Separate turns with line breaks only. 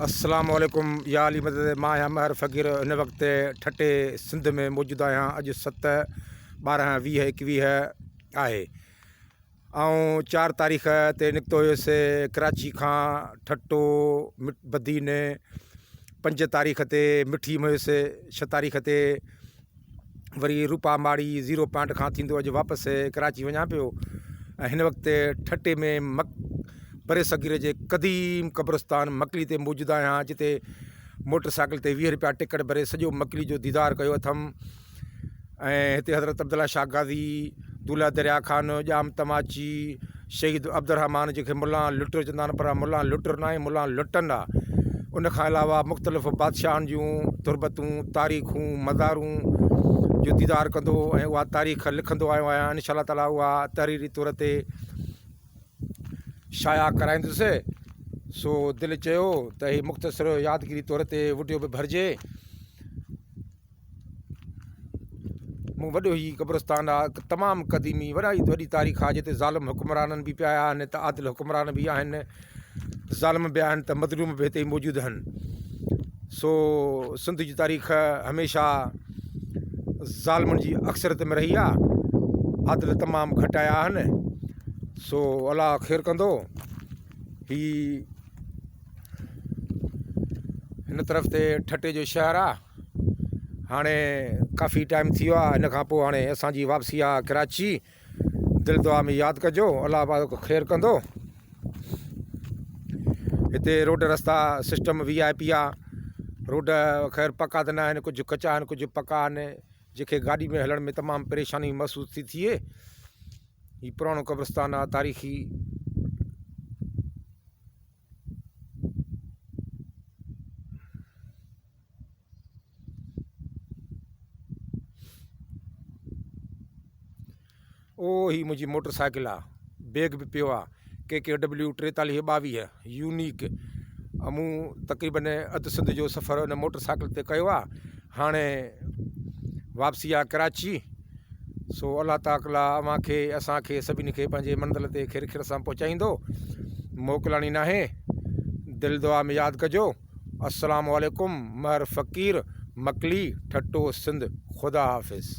السلام عليڪم يا علي مدد مان آهيان مهر فقير هن وقت ٺٽي سنڌ ۾ موجود آهيان اڄ 7 12 20 21 آهي آئون چار تاريخ تي نڪتو هيس ڪراچي کان ٺٽو بدين پنج تاريخ تي مٺي ۾ هيس ڇهه تاريخ تي وري روپا ماڙي زيرو پوائنٽ کان ٿيندو اڄ واپس ڪراچي وڃان پيو ۽ هن وقت ٺٽي ۾ مڪ برصغير جي قديم قبرستان مڪلي تي موجود آهيان جتي موٽر سائيڪل تي 20 روپيا ٽڪيٽ ڀري سڄو مڪلي جو ديدار ڪيو اٿم ۽ هتي حضرت عبدالله شاهه غازي دولهه دريا خان ڄام تماچي شهيد عبدالرحمان جنهن کي ملان لٽر چوندا آهن پر ملان لٽر ناهي ملان لٽن آ ان کان علاوه مختلف بادشاهن جون تربتون تاريخون مزارون جو ديدار ڪندو ۽ اها تاريخ لکندو آيو آهيان انشاء الله تعالي اها تحريري طور تي شايع ڪرائيندس سو دل چيو ته هي مختصر يادگيري طور تي وڊيو به ڀرجي مون وڏو هي قبرستان آ تمام قديمي وڏا ئي وڏي تاريخ آ جتي ظالم حڪمرانن به پيا آهن ته عادل حڪمران به آهن ظالم به آهن ته مظلوم به هتي موجود آهن سو سنڌ جي تاريخ هميشه ظالمن جي اڪثريت ۾ رهي آ عادل تمام گهٽ آيا آهن سو الله خير ڪندو هي هن طرف تي ٺٽي جو شهر آ هاڻي ڪافي ٽائيم ٿي ويو آ ان کان پوء هاڻي اسان جي واپسي آ ڪراچي دل دعا ۾ ياد ڪجو الله پاڪ خير ڪندو هتي روڊ رستا سسٽم وي آء پي آ روڊ خير پڪا ته نه آهن ڪجهه ڪچا آهن ڪجهه پڪا آهن جنهن کي گاڏي ۾ هلڻ ۾ تمام پريشاني محسوس ٿي ٿئي هي پراڻو قبرستان آ تاريخي او هي منهنجي موٽر سائيڪل آ بيگ به پيو آ ڪي ڪي ڊبليو 43 22 يونيڪ مون تقريبن اڌ سنڌ جو سفر ان موٽر سائيڪل تي ڪيو آ هاڻي واپسي آ ڪراچي سو الله تعالي اوهان کي اسان کي سڀني کي پنهنجي منزل تي خير خير سان پهچائيندو موڪلاڻي ناهي دل دعا ۾ ياد ڪجو السلام عليڪم مهر فقير مڪلي ٺٽو سنڌ خدا حافظ.